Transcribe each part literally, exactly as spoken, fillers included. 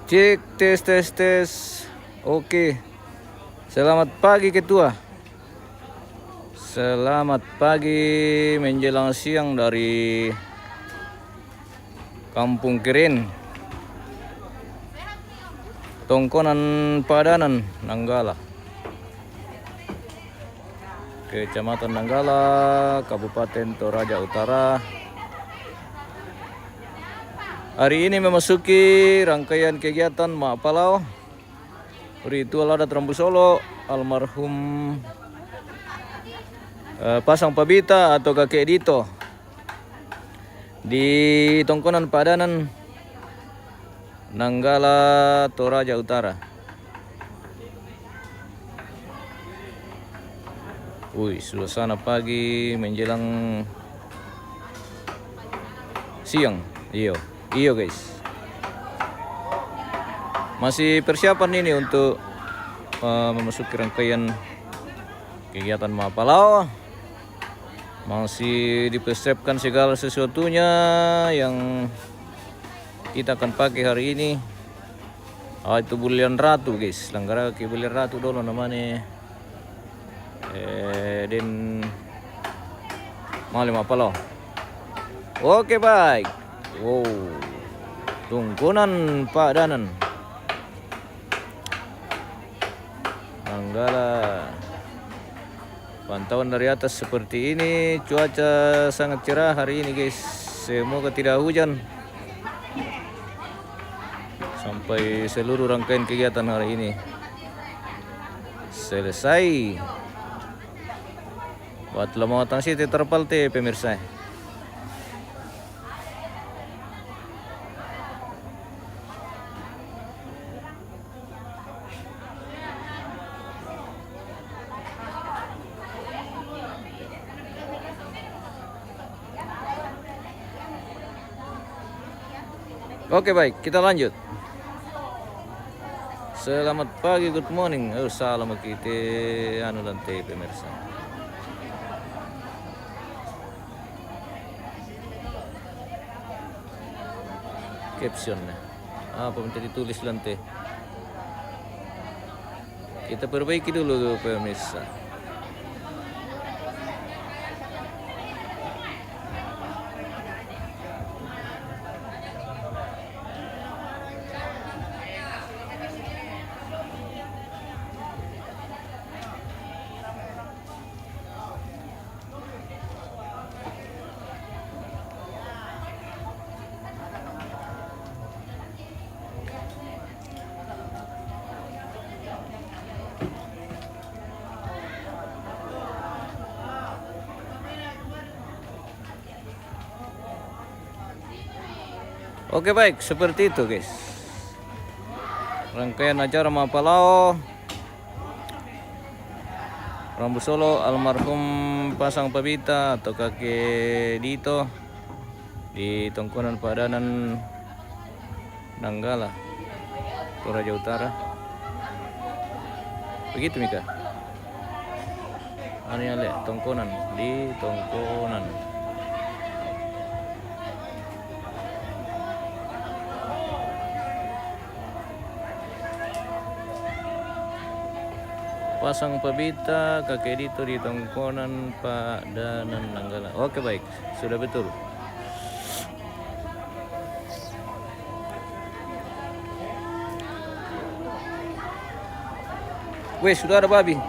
Cek, tes, tes, tes. Oke. Selamat pagi, Ketua. Selamat pagi menjelang siang dari Kampung Keren, Tongkonan Padanan, Nanggala, Kecamatan Nanggala, Kabupaten Toraja Utara. Hari ini memasuki rangkaian kegiatan Mapalao, ritual adat Rambu Solo almarhum, eh, Pasang Pabita atau Kakek Dito di Tongkonan Padanan, Nanggala, Toraja Utara. Wih, suasana pagi menjelang siang. Iyo, iyo, guys. Masih persiapan ini untuk, eh, memasuki rangkaian kegiatan Mapalao. Masih dipersiapkan segala sesuatunya yang kita akan pakai hari ini. Ah, itu bulian ratu, guys. Langgaraki bulian ratu dolo namanya. Eh, den mali Mapalao. Oke, baik. Wow. Tongkonan Padanan, Nanggala. Pantauan dari atas seperti ini, cuaca sangat cerah hari ini, guys. Semoga tidak hujan sampai seluruh rangkaian kegiatan hari ini selesai. Buat lemah tang siti terpal te, pemirsa. Oke, baik, kita lanjut. Selamat pagi, good morning. Oh, salah mo kita anu lan te, pemirsa. Caption na. Apa minta ditulis lan te? Kita perbaiki dulu, pemirsa. Oke, baik, seperti itu, guys. Rangkaian acara Mapalao Rambu Solo almarhum Pasang Pabita atau Kakek Dito di Tongkonan Padanan, Nanggala, Toraja Utara. Begitu, Mika. Anu ya, le, Tongkonan, di Tongkonan. Pasang Pabita, Kakek Dito di Tongkonan Padanan, Nanggala. Oke, baik. Sudah betul. Weh, sudah ada babi.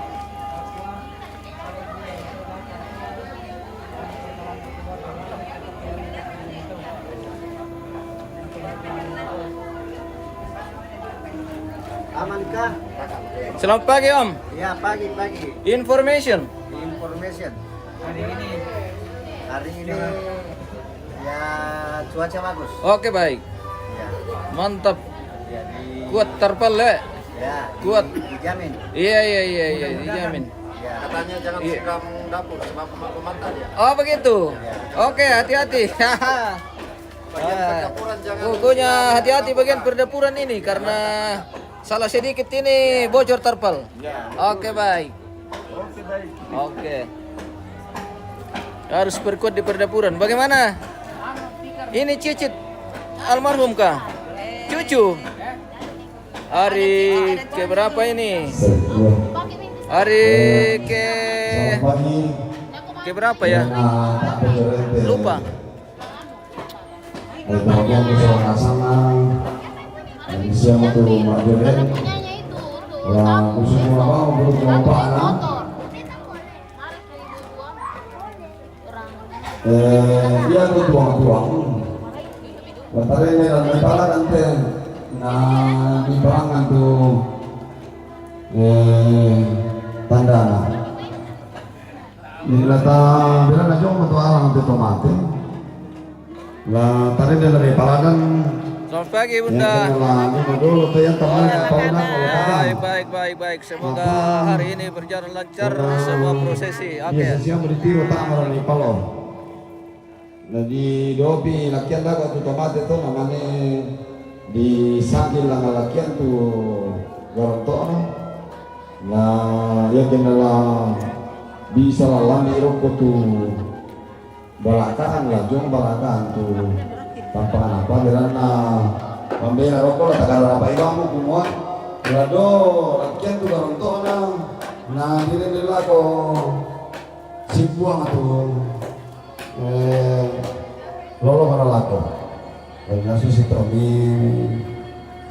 Aman kah? Selamat pagi, Om. Ya, pagi, pagi. Information. Information. Hari ini, ya, cuaca bagus. Oke, baik. Ya. Mantap. Jadi, kuat terpal, ya? Ya, kuat. Dijamin. Iya, iya, iya, iya, dijamin. Ya. Katanya jangan siram dapur, sebab kemakan mata dia. Oh, begitu. Ya. Oke, hati-hati. Bagian perdapuran jangan. Pokoknya hati-hati bagian perdapuran ini, karena salah sedikit ini bocor terpal. Ya. Oke, baik. Oke. Harus perkuat di perdapuran. Bagaimana? Ini cicit almarhum kah? Cucu. Hari keberapa ini? Hari ke keberapa ya? Lupa. Eh, iya tu tuang-tuang. Lantaran ini dan kepala dan te na di pangan tu, eh, tandana. Ni lata bila na jong tu alang tu tomate. La tare de la paladan. Selamat pagi, Bunda. Yang kena la ni madolo tu yang teman apa nak kalau kata. Baik, baik, baik, baik. Semoga hari ini berjalan lancar semua prosesi. Oke. Iya, siang berhenti otak malam ni palo. Jadi dopi lakian dah kau tu tomate tu namanya di sambil lama lakian tu garonto. Nah, ya kena la bisa la lambi roko tu. Balakaan la jong balakaan tu. Tampa apa bilang na pambela roko la tagara apa ibamu kumua. La do lakian tu garontona. Na dire de lako simbuang tu. Eh, lolo kana lako. Dan nasu si tomi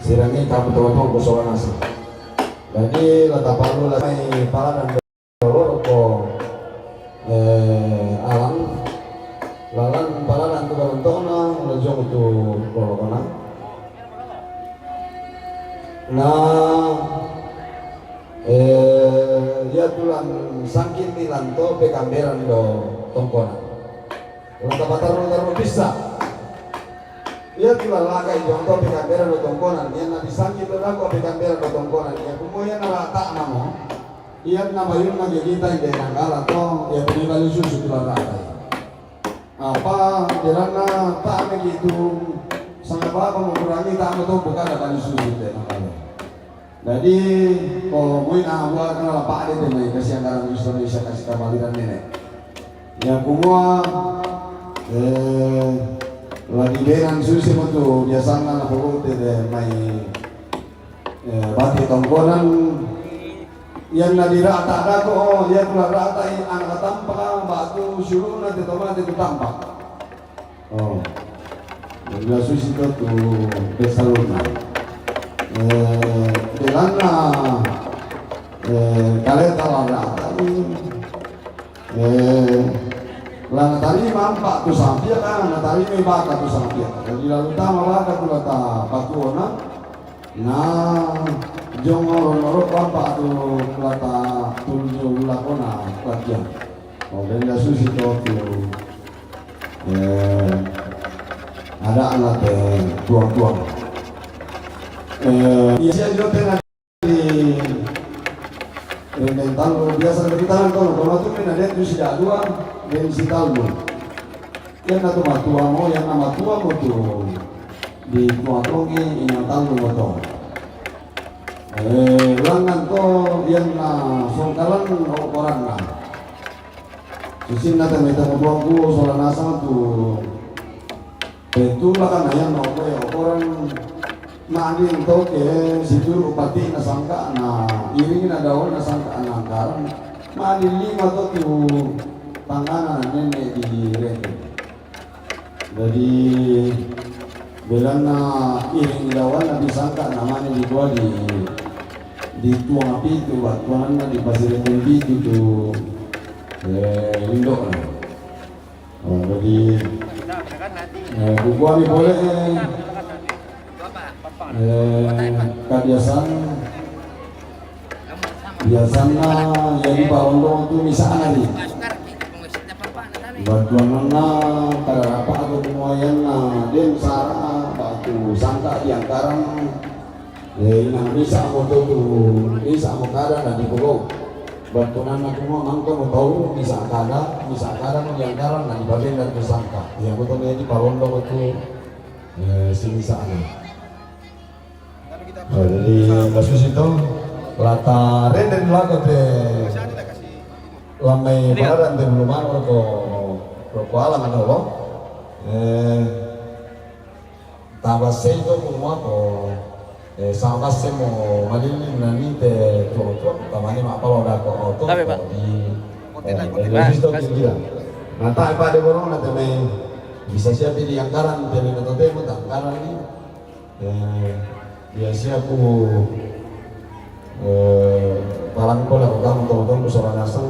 sirangi kamu tu tu kusola nasi. Jadi la tapalu la mai pala dan lolo ko, eh, alang lalan pala dan tu garontona la jong tu lolo kana. Na, eh, ya tulan sangkin ni lanto pe kamberan do tongkonan. Lanto batar-batar bisa. Ya tulan lakai jonto pe kamberan do tongkonan. Ya na di sangkin do dako pe kamberan do tongkonan. Ya kumo ya na rata namo. Ya na bayun na gegita ide nanggala to. Ya pini bali susu tulan lakai. Apa dirana tak begitu. Sangat apa mengurangi tak betul bukan ada bali susu ide nanggala. Jadi, ko mui na buat kana la pade te mai kasi anggaran Indonesia kasi kamaliran nene. Ya kumua, eh, lagi benan susi mo tu biasana na polo te de mai, eh, bati tongkonan yang na dirata dako, ya kula rata i angka tampa batu suruna te tomate tu tampa. Oh. Bila susi to tu Barcelona. Eh, belana, eh, kaleta la rata. Eh, la na tarima ampa tu sampia kan, na tarima baka tu sampia. Jadi lalu tama baka tu lata patuona. Na jong oro-oro ampa tu lata tulju lakona latihan. Oh, dan susi to tu. Eh, ada anak, eh, tuang-tuang. Eh, iya, siya juga tena di, eh, mental, biasa dari tangan to, kalau tu pina dia tu si dua, dan si talu. Yang na tu matua mo, yang na matua mo tu di tuang-tuang ini, yang talu mo to. Eh, langan to, yang na songkalan, koran na. Susin na tama ita mo tuangku, sola nasang tu. Betul lah kan, yang no, ya, orang mandi to ke, situ upati na sangka, na iring na daun na sangka, na angkaran. Mandi lima to tu tangana nene di rete. Jadi, belana iring dawan na disangka namanya di gua di, di tuang api tu, batuan na di pasir itu tu, eh, indok na. Oh, jadi, eh, gua ni boleh, eh, eh, kebiasaan Biasana, jadi balondong tu misana di. Batuanana, kada rapa tu pemuayanna, den sara, batu sangka di angkaran. Ya, ina misa mo tu, tu, misa mo kada na di pulau. Batuanana tu mo mangko mo tau, misa kada, misa kada mo di angkaran, na di baben dan tu sangka. Ya, mo tu jadi balondong tu, eh, si misana. Oh, jadi kasus itu lata renden lako te lamai baladan te belum anu ko, ko alam anu lo. Eh, tabase itu kumua ko Eh, sama se mo malili nani te tuo-tuo, tamani ma palo da ko oto. Tapi, Pak. Di, eh, Pak, di situ kas- kira. Nah, tak, Pak, de borong na te mai. Bisa siap di angkaran, te mai na tote mo ta angkaran ni. Eh, ya siap ku, eh, palang ko la ko kamu tong-tong ku saranasang.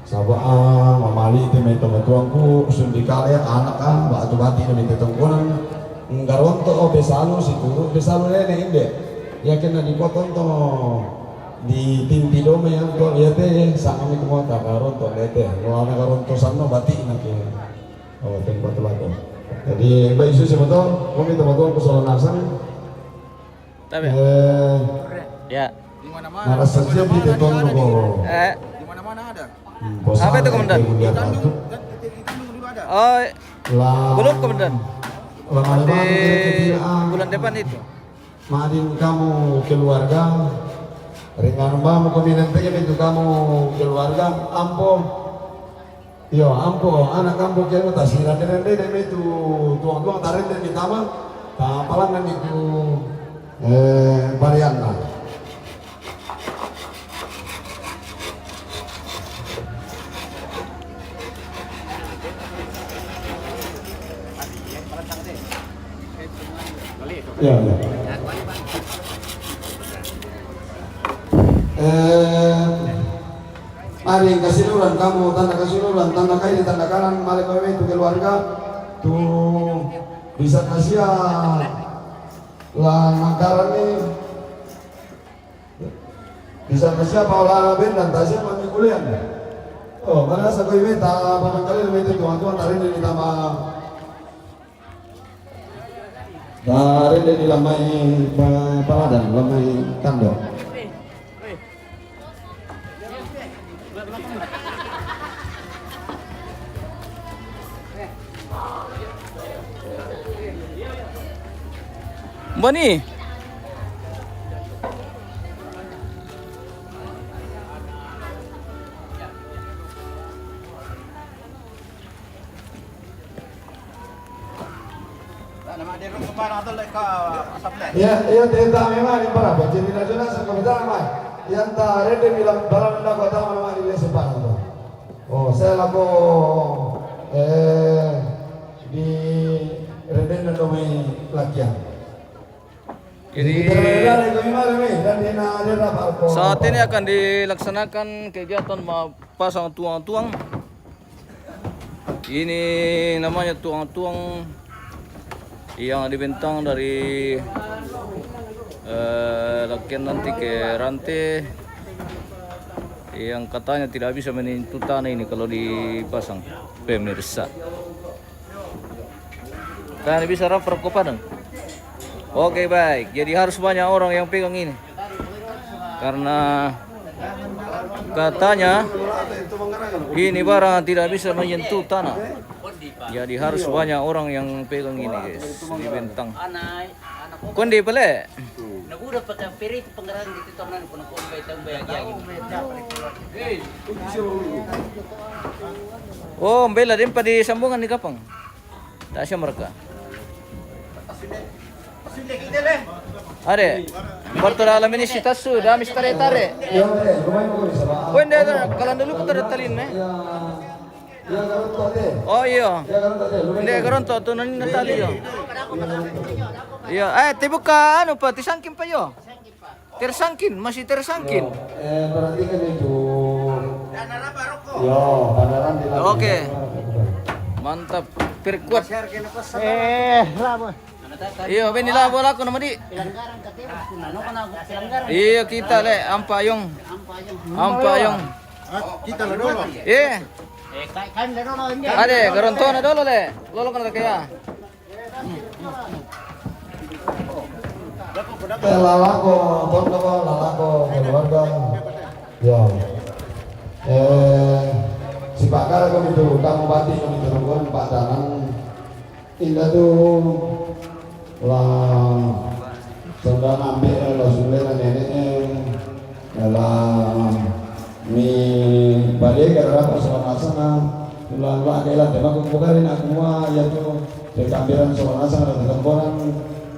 Saba, ah, mamali te mai tomatuangku, sundikale, anak, ah, ba atu bati na mai te tongkonan. Nggaronto, oh, pesalu, situru, pesalu lene, inde. Ya kena di koton to, di timpi dome yang to, ya te, sa kami kumota, karonto, lete. Lo ana karonto sanno, bati na ke. Oh, tempat lako. Jadi, baik, isu siapa to, kami tomatuangku saranasang. Tapi. Eh, ya. Nara saja di teton ko. Eh. Hmm, apa itu, Komandan? Oh, belum, Komandan. Nanti bulan depan itu. Madin kamu keluarga, ringan bamu kominante itu kamu keluarga, ampo. Iyo, ampo, anak ampo kemo tasira, dede-dede me itu tuang-tuang tarende ni tama, ta palangan itu, eh, Mariana. Iya, iya. Eh, Mari kasiluran kamu, tanda kasiluran, tanda kaili, tanda kanan, mari kau itu keluarga, tu bisa kasia la makaran ni, bisa kasia paula bendan, tasia mami kulian. Oh, mana sa kau meta, paman kali meta tuan-tuan, tarini ditambah. Dari dia dilamai pa-, paladan, lamai tando. Boni. Iya, iya, tenta memang yang parah. Jadi nasional sekolah sama. Yang tak ada bilang barang dah kota mana di desa parah tu. Oh, saya lako, eh, di Reden dan Domai Lakian. Jadi, saat ini akan dilaksanakan kegiatan ma-, pasang tuang-tuang. Ini namanya tuang-tuang yang dibentang dari, eh, Lakian nanti ke Rante, yang katanya tidak bisa menyentuh tanah ini kalau dipasang, pemirsa. Kan bisa rapat kau padang. Oke, baik. Jadi harus banyak orang yang pegang ini. Karena katanya ini barang tidak bisa menyentuh tanah. Jadi harus banyak orang yang pegang ini, guys. Di bentang. Kondi pale. Naguda pa ka pere itu panggarang di tito nan kono kono bay tambay agi agi. Oh, mbela din pa di sambungan ni kapang. Tasya mereka. Are. Barto dalam ini si tasu, dami si tare-tare. Wende, kalan dulu putar talin, eh. Oh, iyo. Hindi, garonto. Ito na ni Natalie, iyo. Iyo. Eh, tibuka, ano pa, tisangkin pa, iyo. Tersangkin, masih tersangkin. Eh, perhatikan itu. Yo, pandaran di. Oke. Mantap. Perkuat. Eh, labo. Iyo, beni labo lako nama di. Iyo, kita le, ampayong. Ampayong. Ah, kita le dulu. Iya. Ade, garonto na dolo le. Lolo kana kaya. Eh, lalako, tondo ko, lalako, keluarga. Ya. Eh, si Pak Kara kami tu, kamu bati kami tu, Pak Danang. Inda tu la saudara ambil la sule la nenek, eh, la mi balik ke dalam persoalan sana, la la ke la tema kumpulkan aku mua ya tu, ke kambiran soalan sana, temporan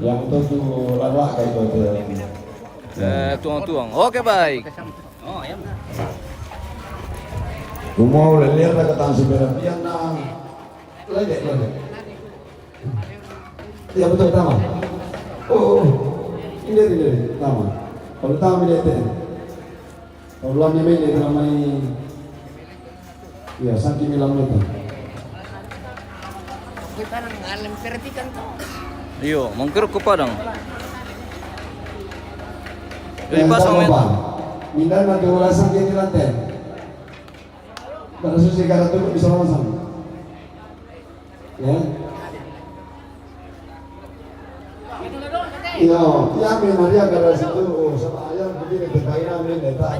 Yang itu tuh lala kayak itu. Eh, tuang-tuang. Oke, baik. Kumau lele ada ketang sumber pian na. Lele, lele. Ya, betul, tama. Oh, oh. Ini, ini, tama. Kalau tama ini, kalau lamnya ini, tama ini. Ya, saki milam itu. Iyo, mangkiruk ke Padang. Jadi pas sama. Minda nanti ulasan ini lantai. Kalau susi karatu bisa langsung. Ya. Iya, iya, men, Maria, karatu situ, oh, sama ayam, begini, berkainan, men, letak.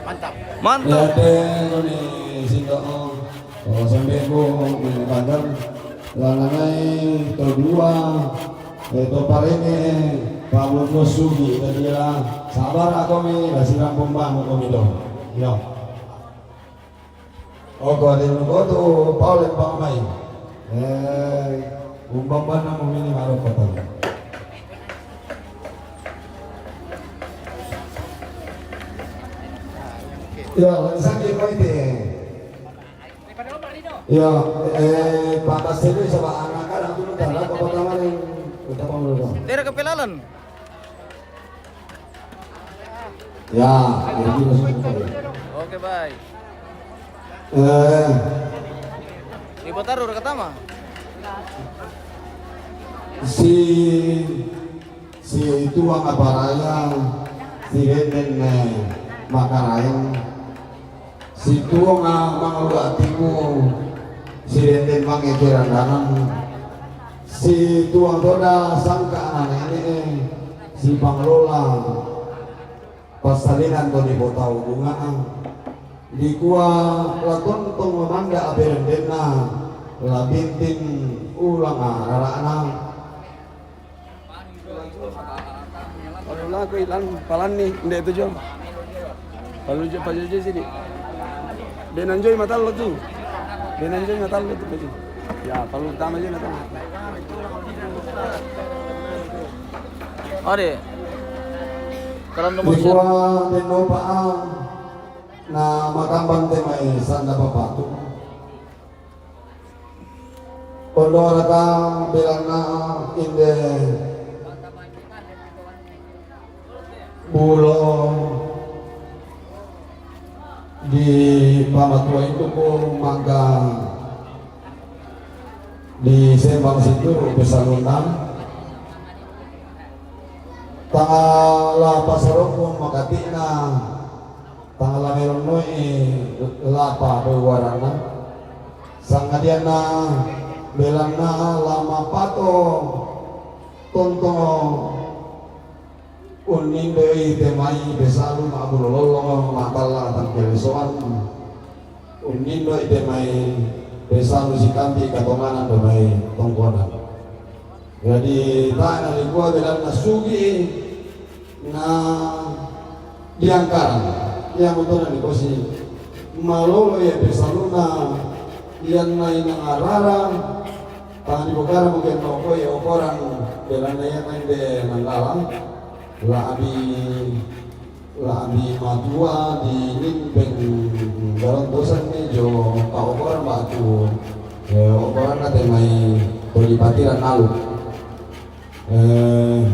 Mantap. Mantap. Ya, teh, ini, sini, oh. Oh, sampai ku, ini, bandar. Lanangai to dua, eh, to parene, Pak Mundo Sugi, tadi lah, sabar aku mi, kasih rampung bang aku mi dong. Yo. Oh, kau ada yang kau tu, Paul yang bang mai. Eh, umbang bana mau mini marok kau tahu. Ya, lagi sakit kau itu. Ya, eh, batas itu sama anak-anak dulu, karena apa pertama nih? Ucapan dulu dong. Daerah kepelalan. Ya, jadi maksudnya. Oke, baik. Eh, Di Botaru, udah ketama? Si, si tuang apa raya, si Renden, eh, Makarayang. Si tuang, ah, mangalu atimu, si Renden mangekeran dangan. Si tuang toda sangka anak nenek, si pangelola. Pasalinan to di Botau Bunga. Di kua la tontong mamanda aberendenna, la bintin ulang ararana. Kalau laku ilan palanni, ndek tu jo. Kalau jo pajojo sini. Benanjoi matallo tu. Benanjoi matallo tu pajo. Ya, kalau utama jo na tama. Ade. Kalau nomor. Di kua denopa. Na makambang te mai sanda papatu. Ondorata belanna inde bulo di pamatua itu ku mangga di sembang situ besaluna. Tangala pasarokku makati'na. Tangala melonnoi lapa doe waranna. Sangadianna belanna lama pato tonto unnindoi te mai pesalu ma'bulo lollongo matalla tangkelesoan. Unnindo ite mai pesalu sikampi katonganan do mai tongkonan. Jadi tana dikua belanna sugi na diangkaran. Ia mutona dikosi malolo ia pesaluna ia nai nangarara. Tana dibokara mungkin noko ia okoran belanna ia main de nanggala. Labi Labi matua di nimpeng dalam tosan ni jo ka okoran batu. Eh, okoran na te mai to di patiran nalu. Eh,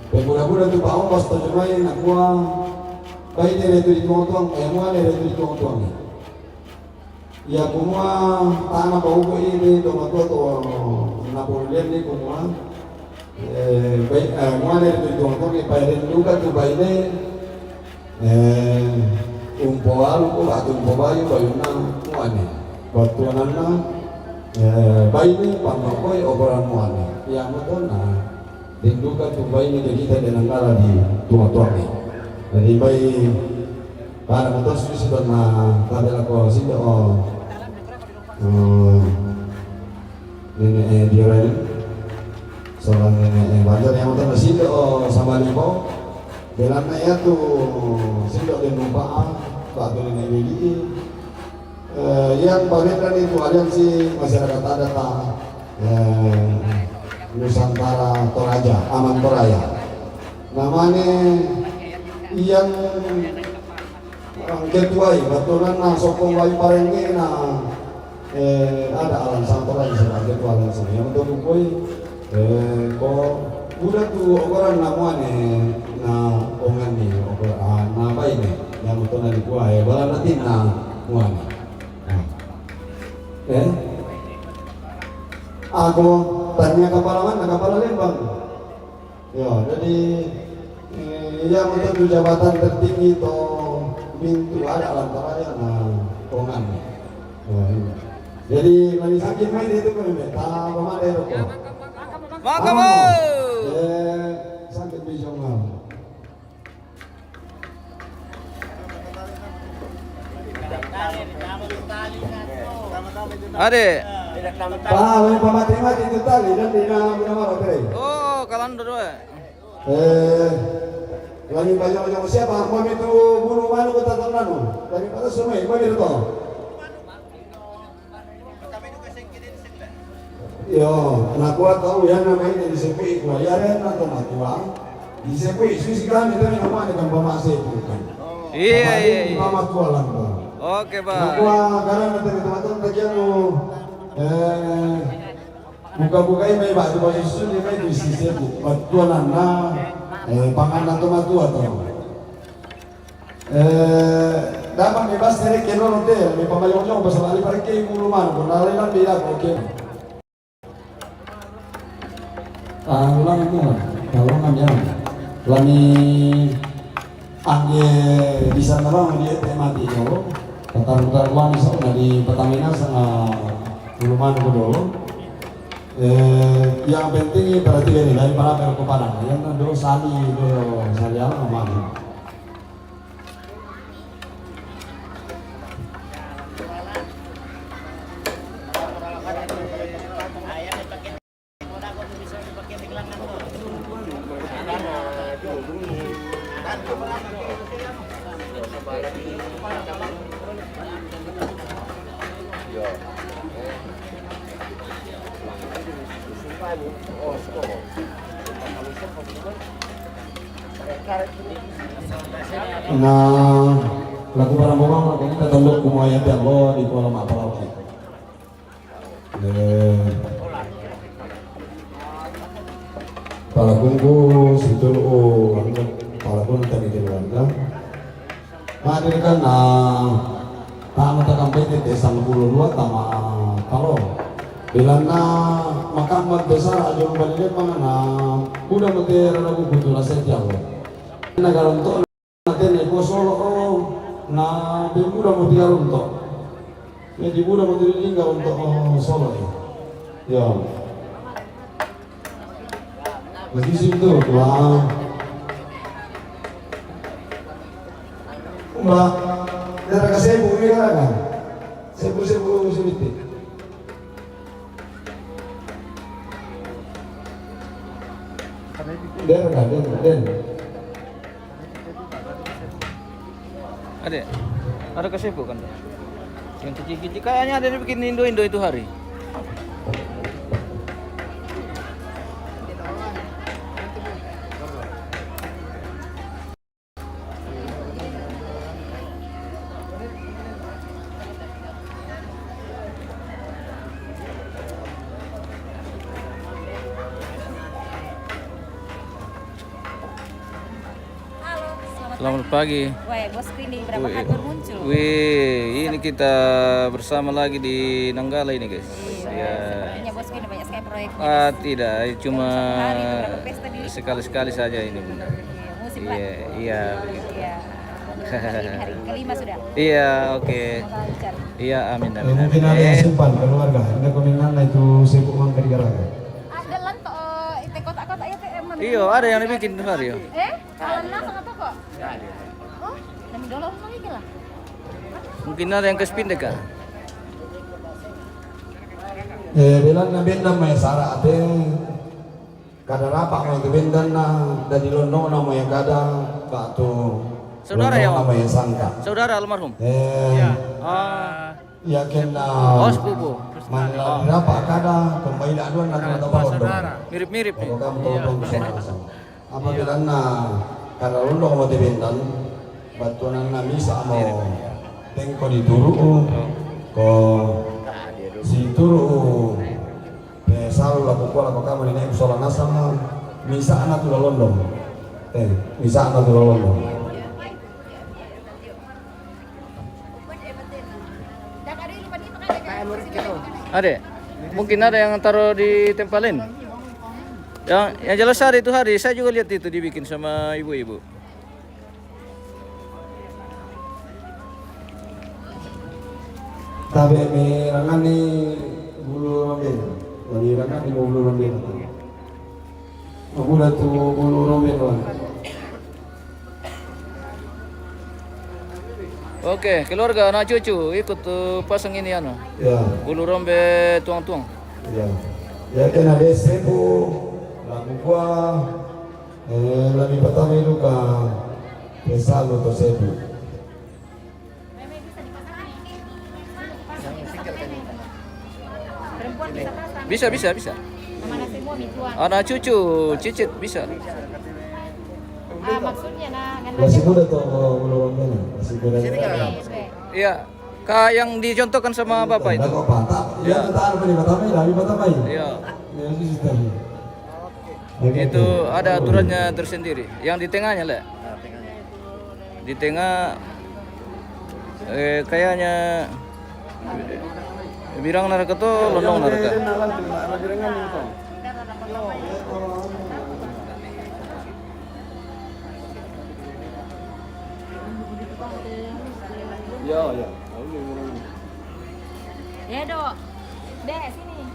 pemuda-muda tu pa ongkos to jemai nakua bai dere tu di tuang-tuang, eh, mua dere tu di tuang-tuang. Ia kumua tana pauko ini to matua to napolian ni kumua. Eh, bai, eh, mua dere tu tuang-tuang ni pairen duka tu baine. Eh, umpo alu ko atu umpo bayu bayuna mua ni. Batuananna, eh, baine pammakoi okoran mua ni. Ia motona. Denduka tu baine jadi kita dengan kala di tuang-tuang ni. Jadi bai pada motor susu dan na pada lako sindo, oh. Hmm. Nenek, eh, Dioren. Seorang nenek, eh, Banjar yang motor sindo, oh, sama ni po. Belanna iyatu sindok deng numpa'a, batu nene' bigi. Eh, yang pabendan itu aliansi masyarakat adat, eh, Nusantara Toraja, Aman Toraja. Namane yang Orang ketuai, battuananna sokkong wai parengngena, eh, ada alang sampara di sana ketua alang sini. Yang untuk kukui, eh, ko udah tu okoran namuane na ongan ni okoran, ah, na baine. Yang untuk nani kuai, eh, balan natin na muane. Nah. Eh? Aku tanya kepala mana? Kepala Lembang. Yo, jadi, eh, iya, untuk jabatan tertinggi to mintu ada lantaran ya, nah, kongan. Oh, iya. Jadi, lagi sakit main itu kan, Mbak. Tak apa, ada rokok. Maka mau. Eh, sakit visional. Ade. Ah, yang pamati-mati itu tali dan di nama nama apa tadi? Oh, kalando dua. Eh, lagi banyak-banyak siapa? Mau itu bulu mana kota tanah? Lagi pada semua, mau itu toh. Yo, nakua tau ya namanya disebut ikua. Ya, ada yang nonton nakua. Disebut isi kami itu nama ada kan bapak saya bukan. Iya, iya, iya. Mama tua lando. Oke, Pak. Nakua karena nanti teman-teman tadi anu, eh, buka-buka ini, Pak, di posisi ini, Pak, di sisi bu. Tua nana, eh, pangan atau matua tuh. Eh, dapat bebas dari kenal hotel, mi pambayong-bayong, pasal ali parke ibu rumah, ko nalai lambe ya, oke. Ah, ulang ini lah, ulang ya. Lami angge bisa nabang di ete mati jauh. Tatar-tatar uang bisa na di Pertamina sama rumah ko dulu. Eh, yang penting berarti ini dari para ke Padang. Yang dulu sali, dulu sali apa, mati. Nah, laku barang bawang, laku kita tunduk kumaya tiap lo di kolam apa lagi. Eh, palakungku situ, oh, anu, palakun tadi di luar. Hadir kan, ah, tama takampai te sangpulo dua tama kalo. Bilanna makamma besar ajo balile mangana kuda mate raragu kutula setiawo. Nagaronto na tene ko solo, oh, na bemuda mo tigaronto. Jadi muda mo tigaronto, oh, solo. Ya. Masih situ, wah. Mbak, daerah ke Sebu ini kan? Sebu, Sebu, Sebu itu. Daerah kan, daerah, daerah. Ada, ada ke Sebu kan? Yang kecil-kecil, kayaknya ada yang bikin Indo-Indo itu hari. Halo, selamat Selamat pagi. Weh, bosku ini berapa Wih, hari baru muncul? Wih, ini kita bersama lagi di Nanggala ini, guys. Iya, Ya. Sepertinya bosku ini banyak sekali proyek. Ah, tidak, cuma Satu hari itu berapa pesta di sekali-sekali saja ini, Bunda. Iya, musim Iya, lah. Iya, begitu. Iya. Hari ini hari kelima sudah. Iya, oke. Semoga lancar. Iya, amin, Eh, amin, mungkin amin. Ada yang Eh. Simpan keluarga, ada komenanna itu sibuk mangga di garaga. Ada lan to, eh, itu kotak-kotak ya, T M. Iya, ada yang dibikin tuh, Mario. Eh? Alanna sama toko? Oh, dan dolo lagi lah. Mungkin ada yang kespin deh, Kak. Eh, bilang na benda mai sara ate. Kada rapa' mo itu bendanna, dadi londongna mo iya kada, ba'tu saudara, ya, londongna mo iya sangka'. Saudara almarhum? Eh, iya. Ah. Iya, kenna. Oh, sepupu. Manna rapa' kada, kombai da' duanna kada tau londong. Mirip-mirip, ya. Iya. Apa bilanna kada londong mo itu bendan, battuananna misa' mo tengko dituru'u, ko situru'u. Pe salu la kukua la kukama ni nai' sola nasama, misa'na tu la londong. Eh, misa'na tu la londong. Ada. Mungkin ada yang taruh di tempat lain. Yang, yang jelas hari itu hari, saya juga lihat itu dibikin sama ibu-ibu. Tabe' mi rangani bulu rombena. Jadi rangani bulu rombena. Aku dah tu bulu rombena. Oke, keluarga, anak cucu ikut, eh, pasang ini, anu. Ya. Bulu rombe tuang-tuang. Ya. Ya, kena dese bu, lagu gua. Eh, lebih pertama itu ka pesan untuk saya, Bu. Bisa, bisa, bisa. Anak cucu, cicit, bisa. Ah, maksudnya, nah, masih muda tuh, belum ini, masih muda. Iya. Kak, yang dicontohkan sama Bapak itu. Iya. Iya. Itu ada aturannya tersendiri. Yang di tengahnya, Le. Di tengah, eh, kayaknya birang naraka to, londong naraka. Ya, ya. Ya, Dok. Dek, sini.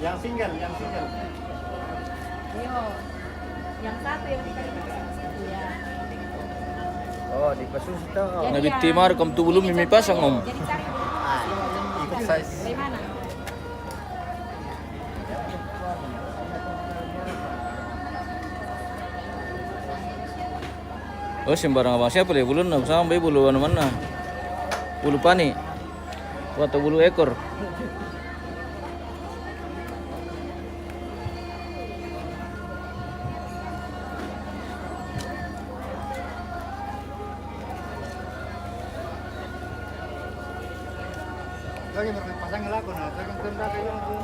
Yang single, yang single. Ayo. Yang satu yang dikasih situ, ya. Oh, dipasang situ. Jadi na bitti yang maru kam tu bulu mi mipasang, Om. Jadi cari dulu. Ah, ikut size. Dari mana? Oh, sembarang abang siapa le bulu na sama be bulu anu mana? Bulu pani. Atau bulu ekor. Lagi berpasang lagu, nah, saya kan tenda kayak gitu.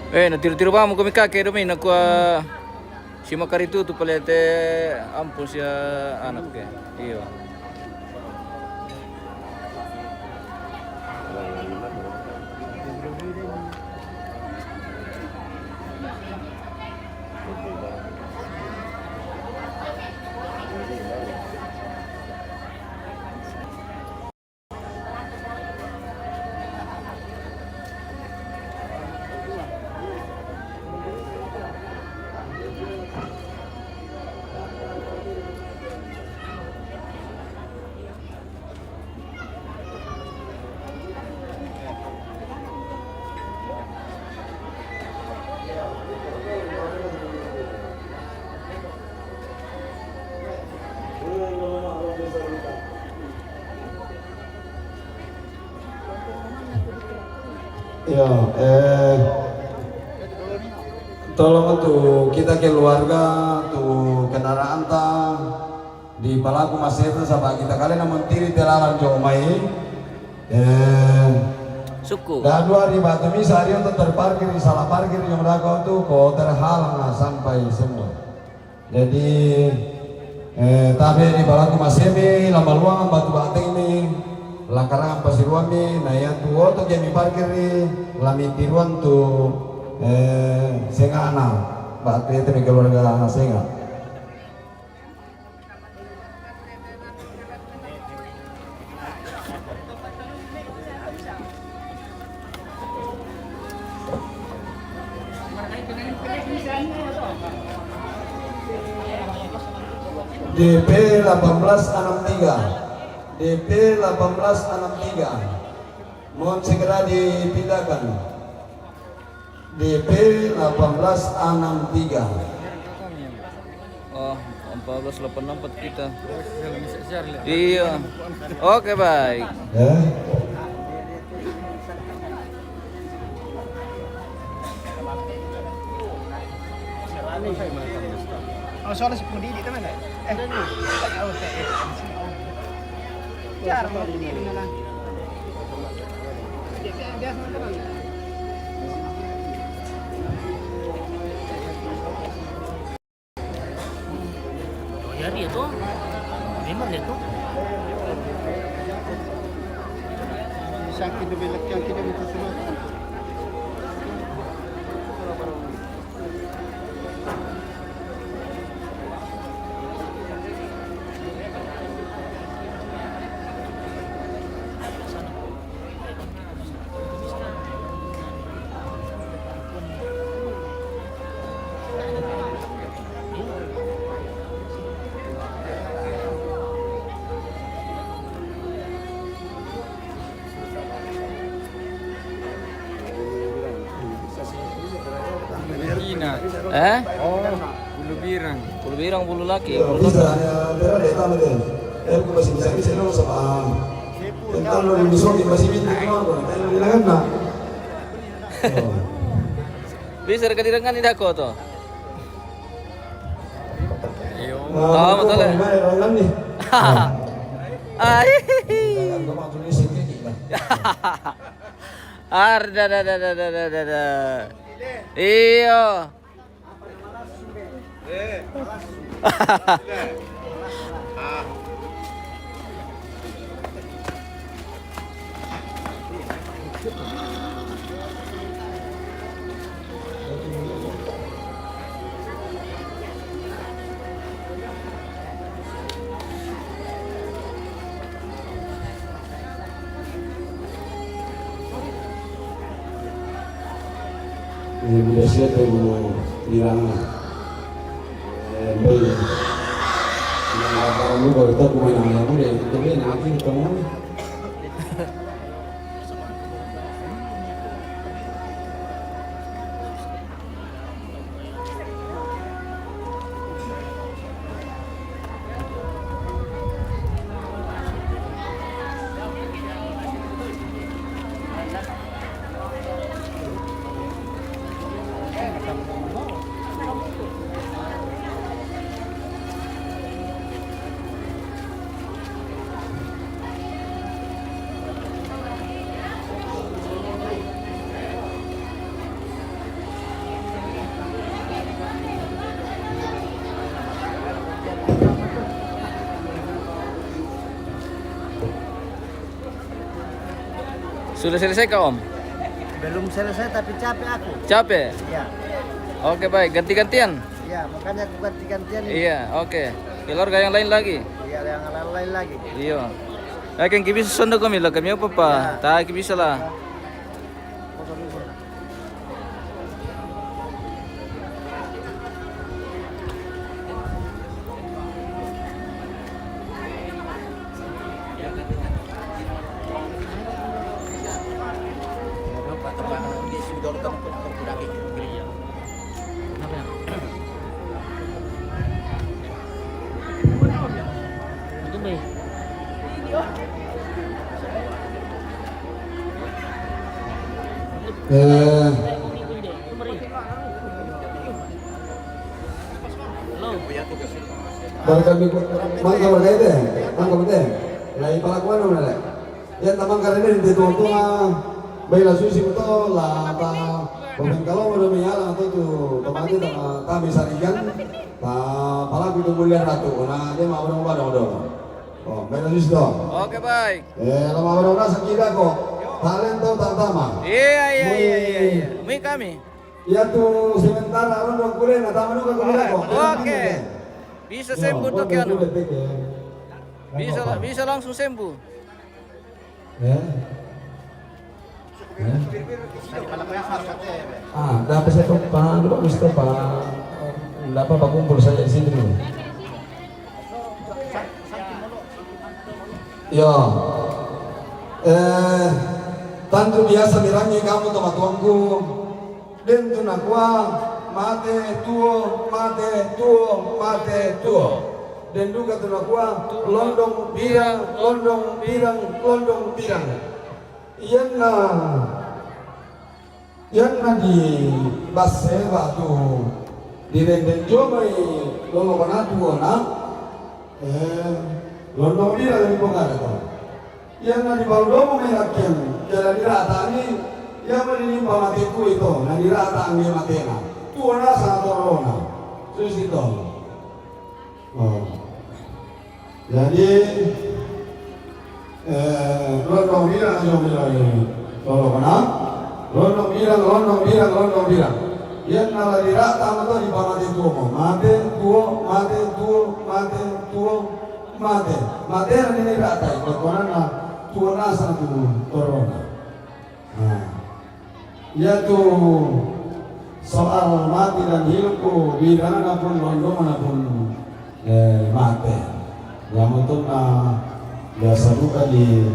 Eh, na tiru-tiru bamu kami kake do mi na kua. Si makaritu tu pale te ampun sia anak ke. Iyo. Iya, eh, tolong tu kita keluarga, tu kendaraan ta di palaku maseta, saba kita kali na montiri telalan jo mai. Eh, suku. Da dua hari batu misa hari untuk terparkir di salah parkir yang dako tu ko terhalang na sampai semua. Jadi, eh, tabe di palaku masemi, lama luang batu bateng mi, lakarangan pasiruami, na yang tu oto kemi parkir di lami tiruan tu, eh, sengana, batu itu mi keluarga senga. D P delapan belas enam tiga. D P delapan belas enam tiga. Mohon segera dipindahkan. D P delapan belas enam tiga. Oh, empat belas delapan empat kita. Iya. Oke, baik. Ya. Oh, soalnya sepuluh di, di mana? Eh, oh, oke, iya. Jarang mau di mana. Biasa, biasa, teman. Oh, ya, dia tuh. Memang dia tuh. Sakit, dia bilang, yang kita minta semua. Cina. Eh? Oh, bulu birang. Bulu birang, bulu laki. Iya, bulu bisa, laki. Ya, tera de tama de. Eh, aku masih bisa, bisa lo sama. Tentang lo yang bisa, masih minta kemana? Tentang lo bilang kan, nah. Oh. Bisa rekadirangan ini aku tuh. Iyo. Nah, tahu, betul, ya? Nah, itu kok gimana, Roland nih? Ai. Nah, gua mau tulis sedikit lah. Arda, da, da, da. Iyo. Ini udah siap ya, mau bilang. Eh, baik. Yang laporan lu baru tahu main ayam udah, itu dia nanti ketemu. Sudah selesai kah, Om? Belum selesai, tapi capek aku. Capek? Iya. Oke, baik. Ganti-gantian? Iya, makanya aku ganti-gantian ini. Iya, oke. Keluarga yang lain lagi? Iya, yang lain lagi. Iya. Oke, ki bisa sondo kami lah, kami apa, Pak? Iya. Tak, ki bisa lah. Itu, Bay. Eh, barang kami ku-, mangka berkait deh, mangka berkait. Lai palakuan mana deh? Yang tamang karena di tua-tua, baiklah susi betul lah, apa, pemain kalau udah menyala atau tu, temati sama kami sarikan, tak palaku itu mulia ratu, nah, dia mau berapa dong, dong. Oh, baiklah susi dong. Oke, baik. Eh, lama baru rasa kira kok. Talento tak tama. Iya, iya, iya, iya, iya. Mui kami. Ya tu sementara orang dua kuliah, nah, tama juga kuliah kok. Oke. Bisa sembuh toh kiano. Bisa, bisa langsung sembuh. Ya. Ya. Ah, dapat saya tuh, Pak, lu bagus tuh, Pak. Nggak apa-apa, kumpul saja di sini dulu. Yo. Eh, tantu biasa bilangi kamu toma tuanku. Den tu nakua, mate tuo, mate tuo, mate tuo. Den duka tu nakua, londong birang, londong birang, londong birang. Iyanna, iyanna di Batseba tu, di denden jomai lolo banatu ona, eh, londong birang ni pokada to. Iyanna di balu domo mai lakken, jala diratani, iya ma dinimpa mate tuo ito, na dirata angge matena. Tuo nasa torona. Susi to. Oh. Jadi, eh, londong birang aja bilang ini. Lolo kena? Londong birang, londong birang, londong birang. Iyanna la dirata ma to di pamate tuo mo. Mate tuo, mate tuo, mate tuo, mate. Mate na ini rata, iko konana tuo nasa tu torona. Nah. Iya tu soal mate dan hidupku, bidanganna pun, londongna pun, eh, mate. Yang untukna biasa duka di,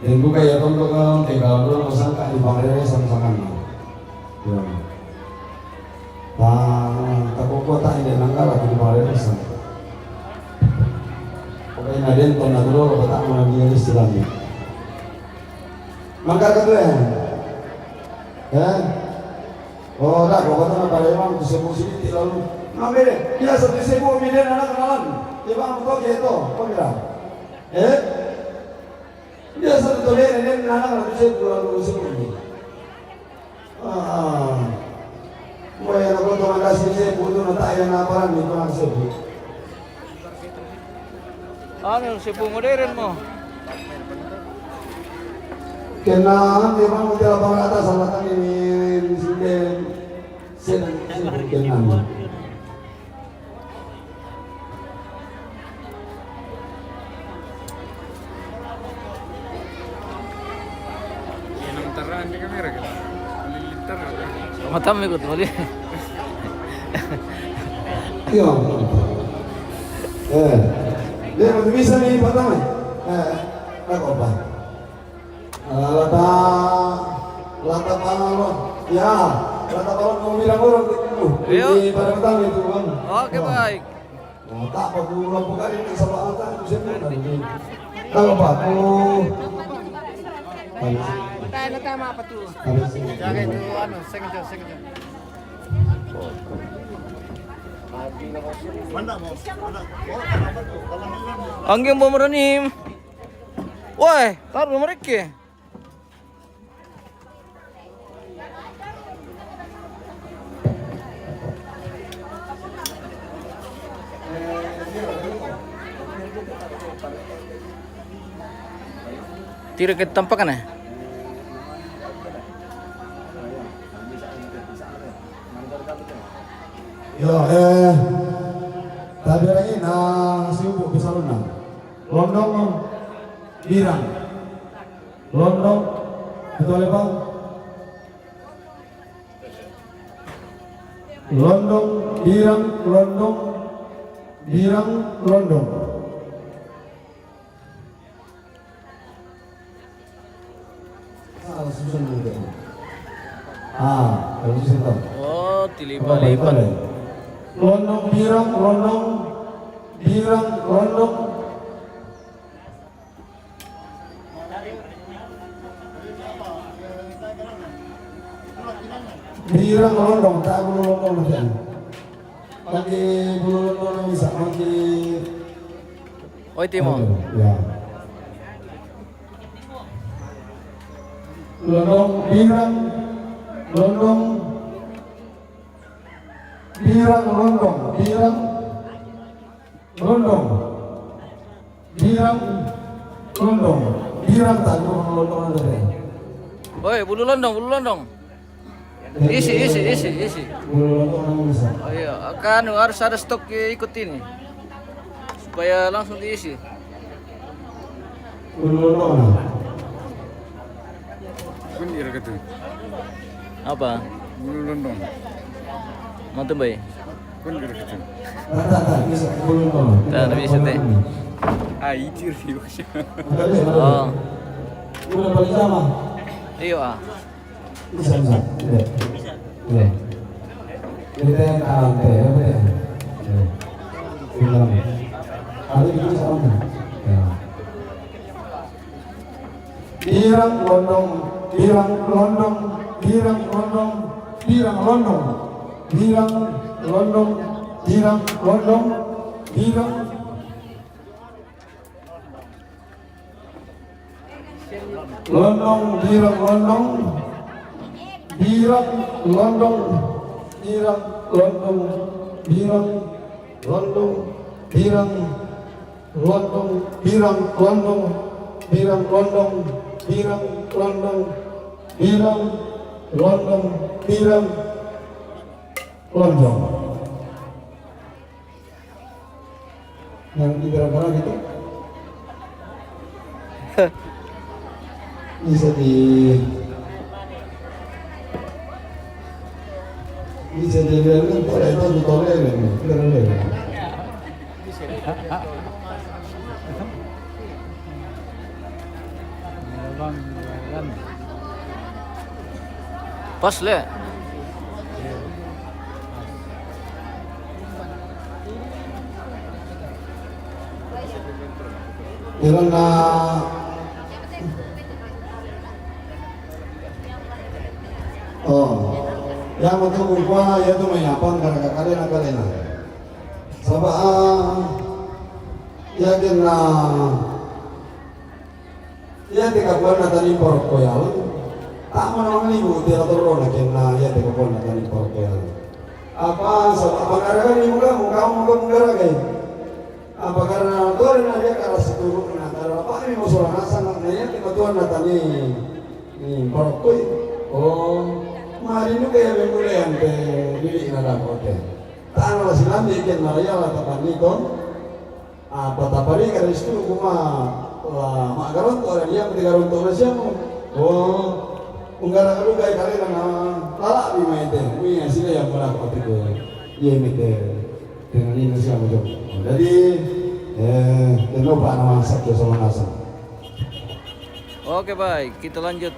dan duka ya tonto kan, tiga dulu sangka di Bangladesh sama sangan. Ya. Ta, ta koko ta ide nanggala di Bangladesh. Pokoknya den tonna dulu kota mana dia di Islam. Maka kata ya. Eh? Oh, dah, kau kata nak pada imam tu sebut sini ti lalu. Ngambil deh. Biasa tu sebut bila nak kenalan. Dia bang kau gitu. Kau kira? Eh? Biasa tu tole ni nak nak tu sebut lalu sebut ni. Ah. Mo ya nak kau tu ada sini sebut tu nak tak ya nak apa ni tu nak sebut. Anu, sepuh modern mo. Kenaan memang udah apa kata salahkan ini sinden. Sinden, sinden kenaan. Matamu ikut boleh. Iya. Eh, dia masih bisa nih pertama. Eh, tak apa. Eh, lata, lata palo. Ya, lata palo mau bilang orang itu. Iya. Di pada petang itu, Bang. Oke, baik. Nah, tak apa dulu, bukan ini sama apa, bisa bukan ini. Kalau baku. Tanya, tanya apa tuh? Jangan itu, anu, sengaja, sengaja. Anggeng bomronim. Woi, taruh mereka. Tira ke tampakan eh? Yo, eh, tapi lagi na si upu bisa luna. Londong, birang. Londong, betul ya, Bang? Londong, birang, londong, birang, londong. Ah, susah nih, Bang. Ah, kalau susah, Bang. Oh, tilima lipat. Londong, birang, londong, birang, londong. Birang londong, ta' bulu londong na siya. Pake bulu londong na bisa, pake. Oi, Timo. Ya. Londong, birang, londong, birang, londong, birang, londong, birang, londong, birang, ta' bulu londong na siya. Oi, bulu londong, bulu londong. Isi, isi, isi, isi. Oh iya, kan harus ada stok ikut ini. Supaya langsung diisi. Apa? Mau tumbay? Tahan, bisa, teh. Ah, icir sih, bos. Oh. Iyo, ah. Bisa, bisa. Iya. Iya. Kita yang kanan teh, ya, betul. Iya. Bilang. Ada di sana. Ya. Birang londong, birang londong, birang londong, birang londong, birang londong, birang londong, birang. Londong, birang, londong. Birang, londong. Birang, londong. Birang, londong. Birang, londong. Birang, londong. Birang, londong. Birang, londong. Birang, londong. Birang, londong. Yang di berapa gitu? Bisa di, bisa di, itu di tolong, itu. Pas, le. Iran na. Oh. Yang betul gua, ya, tu main apa, karena kalian, kalian. Saba', ah, yakin na, iya te kakuanna tani parokkoyang. Ta' manawang ibu te atorona kenna iya te kakuanna tani parokkoyang. Apa, saba' pangaragan ibu kamu, kamu, kamu garagai. Apa karena tore na dia kara situru'na, kara apa ni masalah nasang na iya te katuanna tani ni parokkoi. Oh, mari nu kaya memulai ante diri na dapat. Tana la silambi' kenna la iya la tapanni to. Apa taparika ri situ kuma la ma'garonto' la dia mati garonto' na siamo. Oh, unggara kaduka kalena na lala'bi mai te. Mia sila yang pernah ko ati ko. Iya mai te. Tenanina siamo jo. Jadi, eh, tenno pa na masak jo sama nasang. Oke, baik, kita lanjut.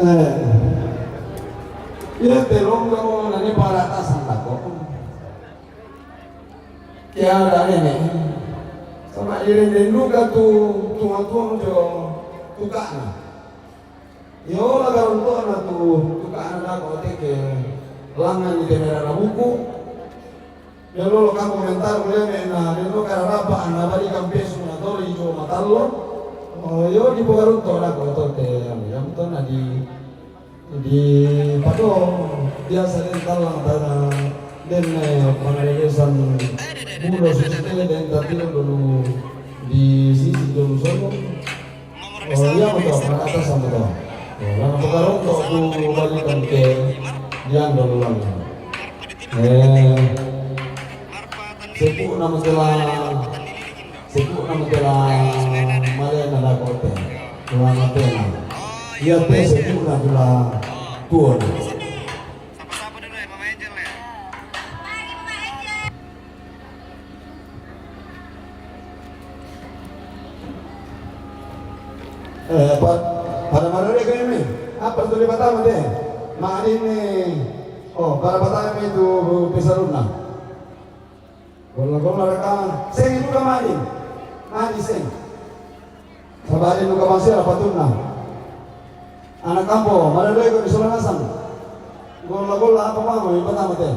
Eh, iya te longga mo nani parata sandako. Kiada nene. Sama iring denduka tu tuang-tuang jo tuka'na. Iyo la garonto'na tu tuka'na dako teke langngan di temera buku. Iyo lolo ka komentar kuliah me na dendo kararapa na bali kampesu na tori jo matallo. Oh, iyo di pogaronto dako to te yang yang to na di Di pado biasa den tallang tana den, eh, pangalegesan bulo susi te den tatilo dulu di sisi dulu sono. Oh, iya, betul. Atas sama betul. Ya, lana pagkaroon ko aku balikan ke diyan dulu lang. Eh, sepu nama kila, sepu nama kila male na dako te. Kila mate na. Iya te sepu na kila tuon. Eh, pa, pada marere ko ini. Apa tu di Batam te? Mari ni. Oh, pada Batam itu pesaruna. Gola-gola raka. Seng itu ka mari. Mari seng. Sabari nu ka masih apa tu na. Anak kampo, marere ko di Solanasang. Gola-gola apa mama di Batam te?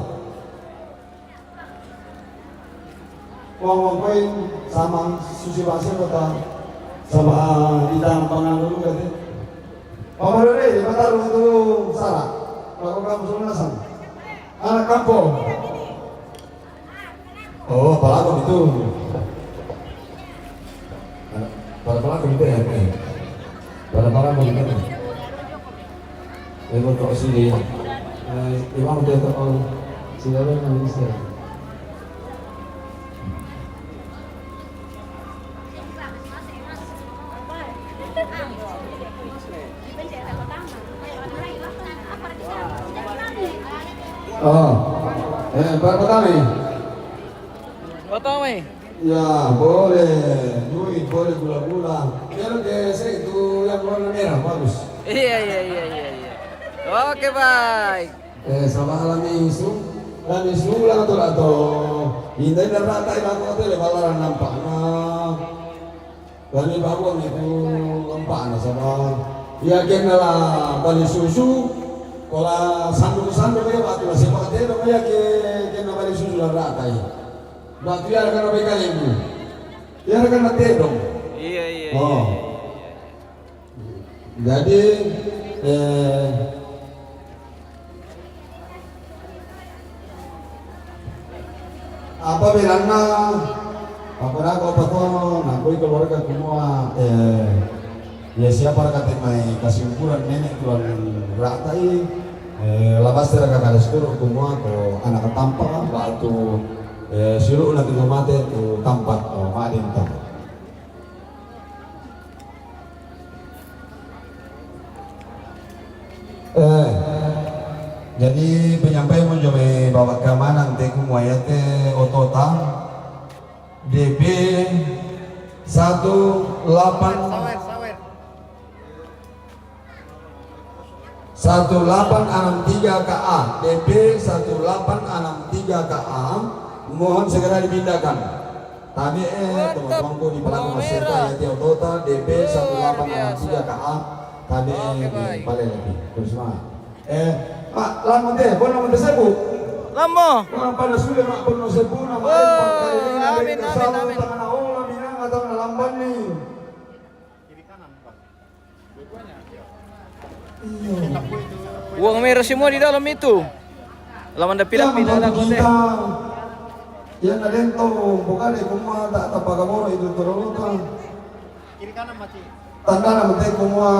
Wong-wong koin sama susi basi kota sama di dalam pangan dulu kate. Pamorere, mataru itu sara. Kalau kamu suruh nasang. Anak kampung. Oh, pelaku itu. Para pelaku itu ya. Para pelaku itu. Ego tok sini. Eh, imam dia tok, oh, sini ada yang bisa. Oh, eh, Pak Kotami. Kotami. Ya, boleh. Duit, boleh gula-gula. Biar dia itu yang warna merah, bagus. Iya, iya, iya, iya, iya. Oke, baik. Eh, sama lami isu. Lami isu lang to ato. Inday na rata ila ko tele balaran nampak na. Lami bawa itu nampak na sama. Ya kena la bali susu. Kola sandu-sandu ya batu la sepak tele ya ke kena bali susu la rata ya. Batu ya kena bekalengu. Ya kena tedong. Iya, iya, iya, oh, iya, iya. Jadi, eh, apa bilanna? Apa na ko apa to? Na koi keluarga kumua, eh, ya siapa kate mai kasi ukuran nenek tuan rata i, eh, labas tera kakak desturu kumua ko anak tampa waktu, eh, silu na tu mate tu tampat, oh, madin tampat. Eh, jadi penyampaian mo jo me bawa keamanan te kumua ya te otota D P satu delapan satu delapan enam tiga K A, D P satu delapan enam tiga K A, mohon segera dipindahkan. Tabe, eh, teman-temanku di pelaku masih ya, dia otota, D P satu delapan enam tiga K A, tabe, eh, paling lebih. Terus, Mak. Eh, Mak, lama deh, pun nama deh sebu. Lama. Mak, pada sudah, Mak, pun nama sebu, nama. Oh, amin, amin, amin. Tangan Allah, minang atau lamban nih. Uang merah semua di dalam itu. Laman dapi-dapi na ko te. Yang ada yang tahu, bukan dia kumua tak tapagamoro itu terlalu. Tanda nama te kumua.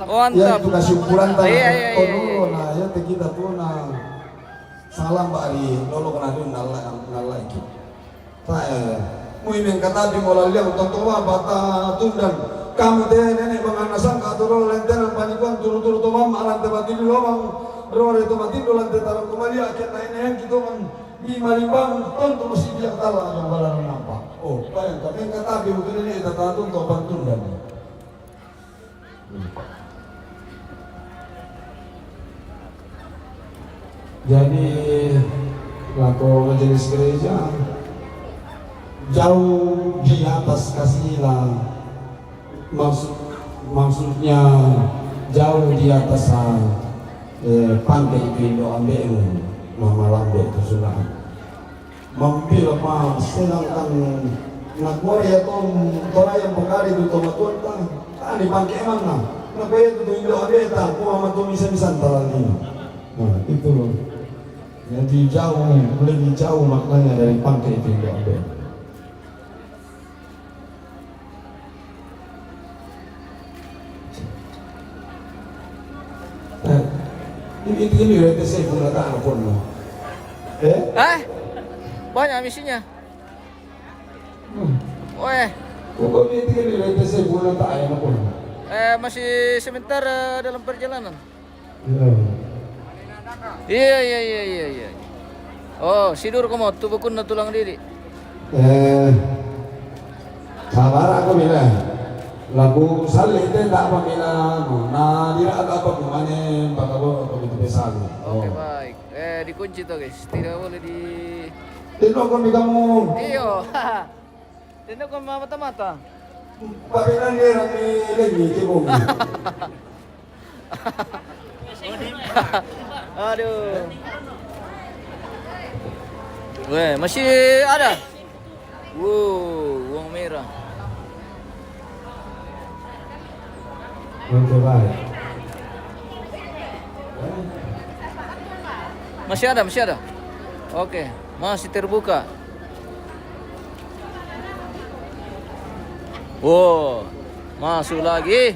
Oh, ya, antap. Itu kasi ukuran tanda. Iya, iya, iya, iya. Nah, ya te kita tuh, nah. Salam bari lolo kana dun nalla, nalla iki. Tae. Mui mengkatabi mola liang tontowa bata tundan. Kamu te nenek bangan nasang ka toro lentena panikuan turu-turu to mama lante batili lomang. Rore to matindo lante tarang kumalia kena ene yang kitongan. Di malimbang tonto masih dia tala yang balaran nampak. Oh, bayangkan mengkatabi mungkin ini kita tunto pantundan. Jadi, lako majelis gereja jauh di atas kasila, maksud, maksudnya jauh di atas, eh, pangke itu Indo Ambe, mama lambe itu sudah. Mampila pa, sedangkan nakua ya tom, tora yang pagari tu toma tuanta, tani pangke emang na. Nakua ya tu tu Indo Ambe ta, kua ma tu misa-misa talali. Nah, itu loh. Jadi jauh, lebih jauh maknanya dari pangke itu Indo Ambe. Ini itu ini rete saya pun tak ada pun. Eh? Hah? Banyak misinya. Weh. Pokoknya itu ini rete saya pun tak ada pun. Eh, masih sementara dalam perjalanan. Ya. Iya, iya, iya, iya, iya. Oh, sidur ko mo, tubukunna tulang didi. Eh, sabar aku bilang. Lagu salih itu tak apa bilang. Nah, dia agak apa gimana? Pak Kabo, kami itu pesan. Oke, baik. Eh, dikunci tuh, guys. Tidak boleh di Tino kami kamu. Iyo. Tidak kau mata-mata. Pak Bilang dia kami lagi cebong. Aduh. Weh, masih ada. Wow, uang merah. Oke, baik. Masih ada, masih ada. Oke, masih terbuka. Wow, masuk lagi.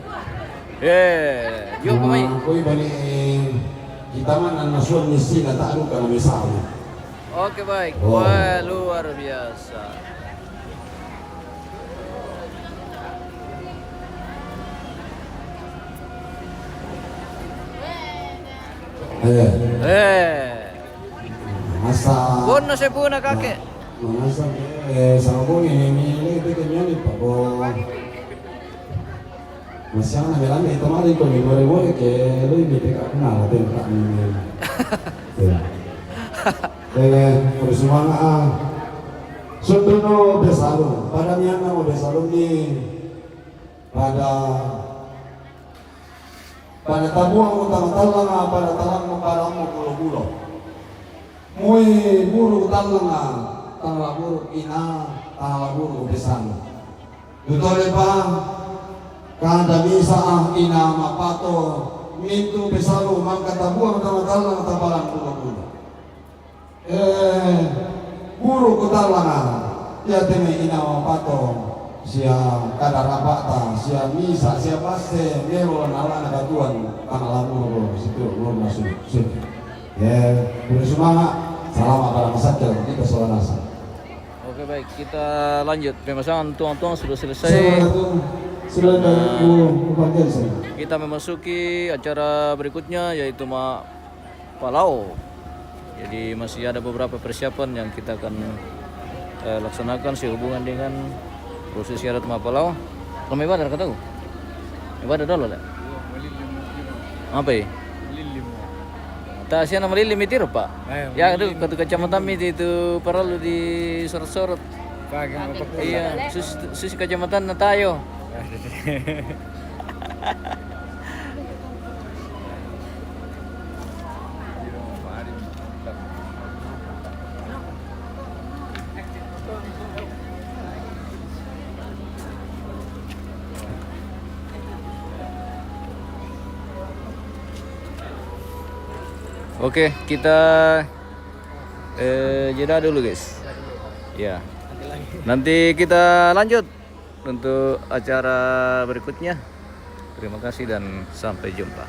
Eh, yuk pemain. Nah, koi bani kita mana nasuan misi na tak luka na misal. Oke, baik. Oh. Wah, luar biasa. Eh, Eh, masa. Bono sepuna kake. Masa eh sama kong ini ini ini itu kenyani pak kong. Masih anak bilang itu mari kong ini mari mari ke lu ini tidak kenal tentang ini. Ya. Eh, terus mana ah. Sunduno besalum, pada niana mo besalum ni pada pada tabuang mo tama talanga, pada talang mo pada mo bulo-bulo. Mui buru talanga, tangla buru ina, tangla buru besalum. Dutole pa kada bisa ah ina mapato mintu besalum mangka tabuang tama talanga tapalang bulo-bulo. Eh, buru ko talanga, ya teme ina mapato sia kada rabata sia misa sia paste melo na lana katuan tangla buru situ buru masuk. Eh, buru sumanga, salama pada masakil kita solanasa. Oke, baik, kita lanjut. Pemasangan tuang-tuang sudah selesai. Selamat silakan bu upaten saya. Kita memasuki acara berikutnya, yaitu ma Palau. Jadi masih ada beberapa persiapan yang kita akan eh, laksanakan sehubungan dengan prosesi adat ma Palau. Kami ibadah kata tahu? Ibadah dulu lah. Apa ya? Ta siya na malili mi tiro pa. Ya, aduh, katu kacamatan mi itu paralu di sorot-sorot. Iya, sus sus kacamatan na tayo. Oke, kita eh, jeda dulu, guys. Ya. Nanti kita lanjut untuk acara berikutnya. Terima kasih dan sampai jumpa.